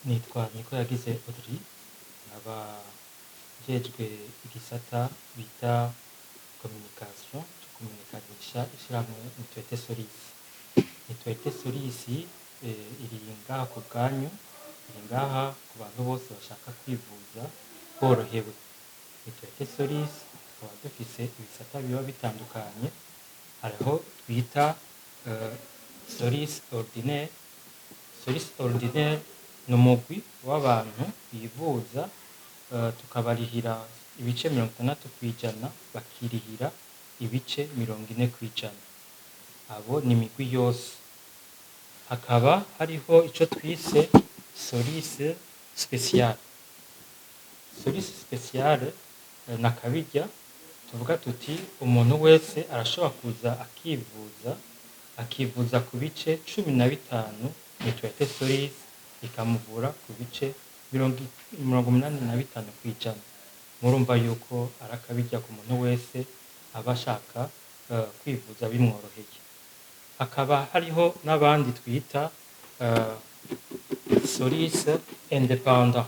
Nitwa Nikoyagize Audrey, nkaba njejwe igisata bita communication, co kumenyekanisha ishirahamwe Mutualité Solis. Mutualité Solis iri ngaha ku bwanyu, iri ngaha ku bantu bose bashaka kwivuza borohewe. Mutualité Solis tukaba dufise ibisata biba bitandukanye. Hariho twita Solis ordinaire. Solis ordinaire ni umugwi w'abantu bivuza, tukabarihira ibice 60%, bakirihira ibice 40%. Abo ni imigwi yose. Hakaba hariho ico twise Solis spécial. Solis spécial na kabirya tuvuga tuti umuntu wese arashobora kuza akivuza, akivuza ku bice 15, Mutualité Solis ikamuvura ku bice 85%. Murumva yuko ari akabirya ku muntu wese aba ashaka kwivuza bimworoheye. Hakaba hariho n'abandi twita Solis indépendant.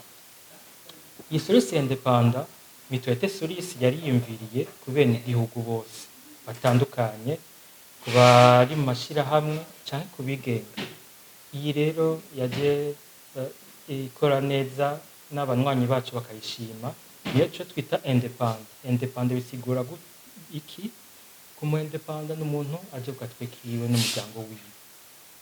Iyi Solis indépendant, Mutualité Solis yariyumviriye ku benegihugu bose batandukanye, ku bari mu mashirahamwe canke ku bigenga. Iyi rero yaje ikora neza n'abanywanyi bacu bakayishima. Niyo co twita indépendant. Indépendant bisigura iki? Ku mu indépendant n'umuntu aje ku gatwe kiwe n'umuryango wiwe.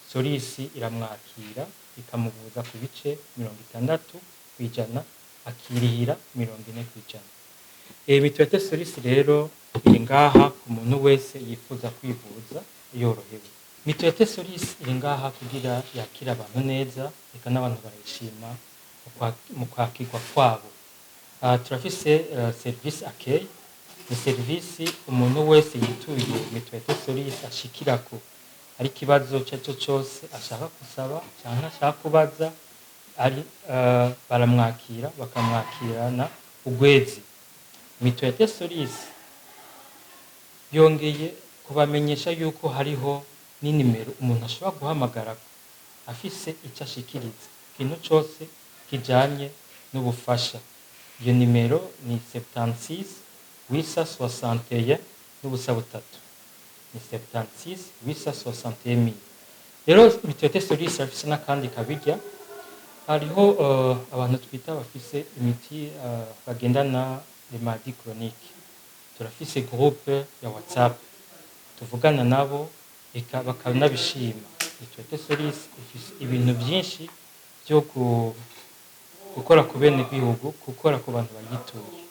Solis iramwakira, ikamuvuza ku bice 60%, akirihira 40%. Mutualité Solis rero iri ngaha ku muntu wese yifuza kwivuza yorohewe. Mutualité Solis iri ngaha kugira yakire abantu neza, eka n'abantu barayishima mu kwakirwa kwabo. Turafise service accueil, ni service umuntu wese yituye Mutualité Solis ashikirako ari ikibazo ico arico cose ashaka gusaba canke ashaka kubaza, ari baramwakira, bakamwakirana urwezi. Mutualité Solis yongeye kubamenyesha yuko hariho n'inimero umuntu ashobora guhamagara afise ico ashikiriza, ikintu cose kijanye n'ubufasha. Iyo nimero ni 76 861 n'ubusa butatu, ni 76 861 mille. Rero Mutualité Solis irafise n'akandi kabirya. Hariho abantu twita bafise imiti, bagendana les maladies chroniques. Turafise groupe ya WhatsApp tuvugana nabo, eka bakanabishima. Mutualité Solis ifise ibintu vyinshi vyo gukora ku bene gihugu, gukora ku bantu bayituye.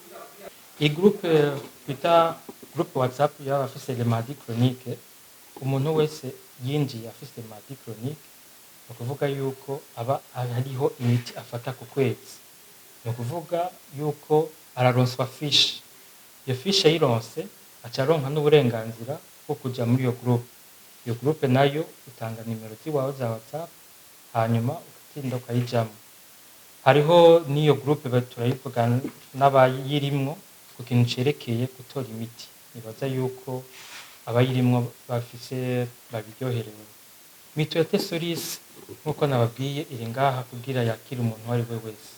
Iyi groupe twita groupe WhatsApp y'abafise les maladies chroniques, umuntu wese yinjiye afise maladie chronique, ni ukuvuga yuko aba hariho imiti afata ku kwezi, ni ukuvuga yuko araronswa fiche. Iyo fiche ayironse, aca aronka n'uburenganzira bwo kuja muri iyo groupe. Iyo groupe nayo utanga nimero ziwawe za WhatsApp, hanyuma ugatinda ukayijamwo. Hariho n'iyo groupe turayivuga n'abayirimwo ku kintu cerekeye gutora imiti. Nibaza yuko abayirimwo bafise babiryoherewe. Mutualité Solis, nk'uko nababwiye, iri ngaha kugira yakire umuntu uwo ari we wese.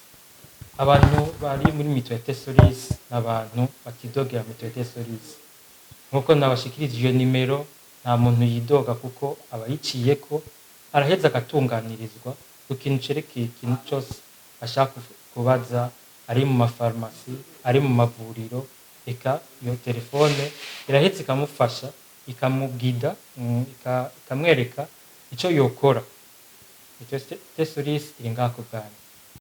Abantu bari muri Mutualité Solis n'abantu batidogera Mutualité Solis. Nk'uko nabashikirije iyo nimero, nta muntu yidoga kuko abayiciyeko araheza agatunganirizwa ku kintu cerekeye ikintu cose ashaka kubaza, ari mu mafarumasi, ari mu mavuriro. Eka iyo telefone iraheza ikamufasha, ikamugida, ikamwereka ico yokora. Mutualité Solis iri ngaha ku bwanyu.